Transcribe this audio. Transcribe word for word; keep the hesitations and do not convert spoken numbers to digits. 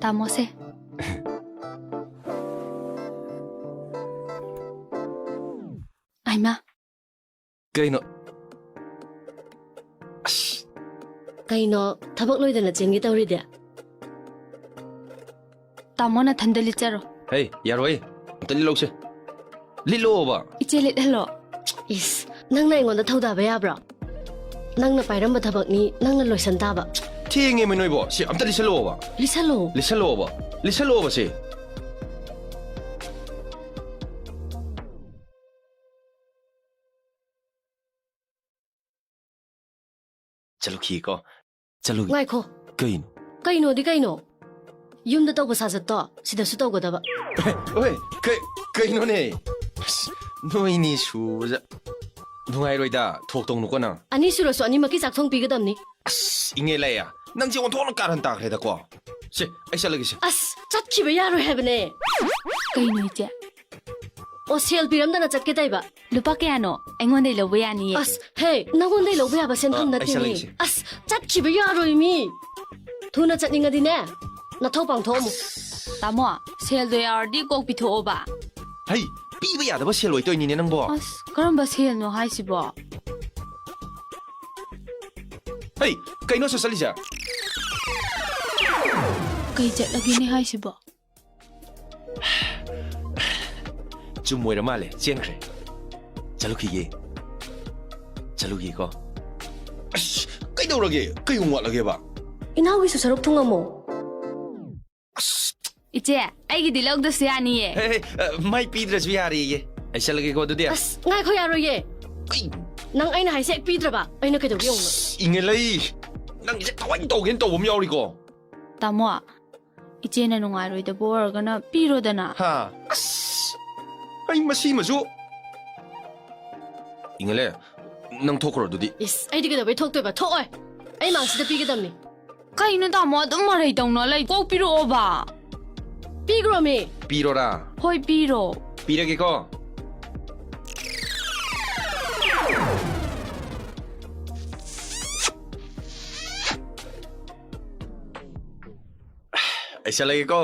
ꯇꯥꯃꯣꯁꯦ꯫ ꯑꯩꯃ꯫ ꯀꯩꯅꯣ? ꯑꯁ꯫ ꯀꯩꯅꯣ, ꯊꯕꯛ ꯂꯣꯏꯗꯅ ꯆꯦꯟꯒꯦ ꯇꯧꯔꯤꯗꯤ? ꯇꯥꯃꯣ ꯅꯊꯟꯗ ꯂꯤꯠꯆꯔꯣ꯫ ꯍꯩ, ꯌꯥꯔꯣꯏ꯫ ꯑꯝꯇ ꯂꯤꯠꯂꯧꯁꯦ꯫ ꯂꯤꯠꯂꯣꯕ꯫ ꯏꯆꯦ ꯂꯤꯠꯍꯜꯂꯣ꯫ ꯏꯁ, ꯅꯪꯅ ꯑꯩꯉꯣꯟꯗ ꯊꯧꯗꯥꯕ ꯌꯥꯕ꯭ꯔꯣ? ꯅꯪꯅ ꯄꯥꯏꯔꯝꯕ ꯊꯕꯛꯅꯤ, ꯅꯪꯅ ꯂꯣꯏꯁꯟ ꯇꯥꯕ꯫ ꯊꯦꯡꯉꯦꯃꯤ ꯅꯣꯏꯕꯣ, ꯁꯤ ꯑꯝꯇ ꯂꯤꯠꯁꯜꯂꯣꯕ꯫ ꯂꯤꯠꯁꯜꯂꯣ꯫ ꯂꯤꯠꯁꯜꯂꯣꯕ꯫ ꯂꯤꯠꯁꯜꯂꯣꯕ ꯁꯤ꯫ ꯆꯠꯂꯨꯈꯤꯒꯦꯀꯣ꯫ ꯆꯠꯂꯨꯈꯤ꯫ ꯉꯥꯏꯈꯣ꯫ ꯀꯩꯅꯣ? ꯀꯩꯅꯣꯗꯤ ꯀꯩꯅꯣ? ꯌꯨꯝꯗ ꯇꯧꯕ ꯁꯥꯖꯠꯇꯣ ꯁꯤꯗꯁꯨ ꯇꯧꯒꯗꯕ꯫ ꯑꯣꯏ, ꯀꯩ-, ꯀꯩꯅꯣꯅꯦ? ꯑꯁ, ꯅꯣꯏꯅꯤ ꯁꯨꯕꯁꯦ ꯅꯨꯡꯉꯥꯏꯔꯣꯏꯗ, ꯊꯣꯛ ꯇꯧꯅꯨꯀꯣ ꯅꯪ꯫ ꯑꯅꯤ ꯁꯨꯔꯁꯨ ꯑꯅꯤꯃꯛꯀꯤ ꯆꯥꯛ ꯊꯣꯡ ꯄꯤꯒꯗꯕꯅꯤ꯫ ꯑꯁ, ꯏꯉꯦ ꯂꯩꯌꯥ, ꯅꯪꯁꯦ ꯑꯣꯟꯊꯣꯛꯅ ꯀꯥꯔꯟ ꯇꯥꯈ꯭ꯔꯦꯗꯀꯣ꯫ ꯁꯦ, ꯑꯩ ꯆꯠꯂꯒꯦꯁꯦ꯫ ꯑꯁ, ꯆꯠꯈꯤꯕ ꯌꯥꯔꯣꯏ ꯍꯥꯏꯕꯅꯦ꯫ ꯀꯩꯅꯣ ꯏꯆꯦ? ꯑꯣ, ꯁꯦꯜ ꯄꯤꯔꯝꯗꯅ ꯆꯠꯀꯦ ꯇꯧꯕ꯫ ꯂꯨꯄꯥ ꯀꯌꯥꯅꯣ? ꯑꯩꯉꯣꯟꯗꯩ ꯂꯧꯕ ꯌꯥꯅꯤꯌꯦ꯫ ꯑꯁ, ꯍꯦ, ꯅꯪꯉꯣꯟꯗꯩ ꯂꯧꯕ ꯌꯥꯕ ꯁꯦꯟꯐꯝ ꯑ, ꯑꯩ ꯅꯠꯇꯦꯅꯦ꯫ ꯆꯠꯂꯒꯦꯁꯦ꯫ ꯑꯁ, ꯆꯠꯈꯤꯕ ꯌꯥꯔꯣꯏ ꯃꯤ꯫ ꯊꯨꯅ ꯆꯠꯅꯤꯡꯉꯗꯤꯅꯦ, ꯅꯊꯧ ꯄꯥꯡꯊꯣꯛꯑꯝꯃꯨ꯫ ꯇꯥꯃꯣ, ꯁꯦꯜꯗꯣ ꯌꯥꯎꯔꯗꯤ ꯀꯣꯛ ꯄꯤꯊꯣꯛꯑꯣꯕ꯫ ꯍꯩ, ꯄꯤꯕ ꯌꯥꯗꯕ ꯁꯦꯜ ꯑꯣꯏꯇꯣꯏꯅꯤꯅꯦ ꯅꯪꯕꯣ꯫ ꯑꯁ, ꯀꯔꯝꯕ ꯁꯦꯜꯅꯣ ꯍꯥꯏꯁꯤꯕꯣ? ꯍꯩ, ꯀꯩꯅꯣ ꯁꯤ ꯆꯠꯂꯤꯁꯦ? ꯀꯩ ꯆꯠꯂꯒꯦꯅꯦ ꯍꯥꯏꯁꯤꯕꯣ? ꯆꯨꯝ ꯑꯣꯏꯔ ꯃꯥꯜꯂꯦ, ꯆꯦꯟꯈ꯭ꯔꯦ꯫ ꯆꯠꯂꯨꯈꯤꯒꯦ꯫ ꯆꯠꯂꯨꯈꯤꯒꯦꯀꯣ꯫ ꯑꯁ, ꯀꯩꯗꯧꯔꯒꯦ? ꯀꯩ ꯑꯃꯨꯛ ꯋꯥꯠꯂꯒꯦꯕ? ꯏꯅꯥꯎꯒꯤꯁꯨ ꯁꯔꯨꯛ ꯊꯨꯡꯉꯝꯃꯣ꯫ ꯑꯁ꯫ ꯏꯆꯦ, ꯑꯩꯒꯤꯗꯤ ꯂꯧꯗ꯭ꯔꯁꯨ ꯌꯥꯅꯤꯌꯦ꯫ ꯍꯦ, ꯍꯦ, ꯑ, ꯃꯥꯏ ꯄꯤꯗ꯭ꯔꯁꯨ ꯌꯥꯔꯦꯌꯦ꯫ ꯑꯩ ꯆꯠꯂꯒꯦꯀꯣ ꯑꯗꯨꯗꯤ꯫ ꯑꯁ, ꯉꯥꯏꯈꯣ, ꯌꯥꯔꯣꯏꯌꯦ꯫ ꯀꯩ? ꯅꯪ ꯑꯩꯅ ꯍꯥꯏꯁꯦ ꯍꯦꯛ ꯄꯤꯗ꯭ꯔꯕ, ꯑꯩꯅ ꯀꯩꯗꯧꯒꯦ ꯌꯦꯡꯉꯨ꯫ ꯑꯁ, ꯏꯉꯦꯂꯩ, ꯅꯪꯒꯤꯁꯦ ꯊꯋꯥꯏ ꯇꯧꯒꯦꯅ ꯇꯧꯕ ꯑꯃ ꯌꯥꯎꯔꯤꯀꯣ꯫ ꯇꯥꯃꯣ, ꯏꯆꯦꯅ ꯅꯨꯡꯉꯥꯏꯔꯣꯏꯗꯕ ꯑꯣꯏꯔꯒꯅ ꯄꯤꯔꯣꯗꯅ꯫ ꯍꯥ? ꯑꯁ! ꯑꯩ ꯃꯁꯤꯃꯁꯨ꯫ ꯏꯉꯦꯂꯦ, ꯅꯪ ꯊꯣꯛꯈ꯭ꯔꯣ ꯑꯗꯨꯗꯤ꯫ ꯏꯁ, ꯑꯩꯗꯤ ꯀꯩꯗꯧꯕꯩ ꯊꯣꯛꯇꯣꯏꯕ? ꯊꯣꯛꯑꯣꯏ! ꯑꯩ ꯃꯥꯡꯁꯤꯗ ꯄꯤꯒꯗꯕꯅꯤ꯫ ꯀꯩꯅꯣ ꯇꯥꯃꯣ, ꯑꯗꯨꯝ ꯃꯔꯩ ꯇꯧꯅ ꯂꯩ? ꯀꯣꯛ ꯄꯤꯔꯛꯑꯣꯕ꯫ ꯄꯤꯈ꯭ꯔꯣꯃꯤ꯫ ꯄꯤꯔꯣꯔꯥ? ꯍꯣꯏ, ꯄꯤꯔꯣ꯫ ꯄꯤꯔꯒꯦꯀꯣ꯫ ꯑꯩ ꯆꯠꯂꯒꯦꯀꯣ꯫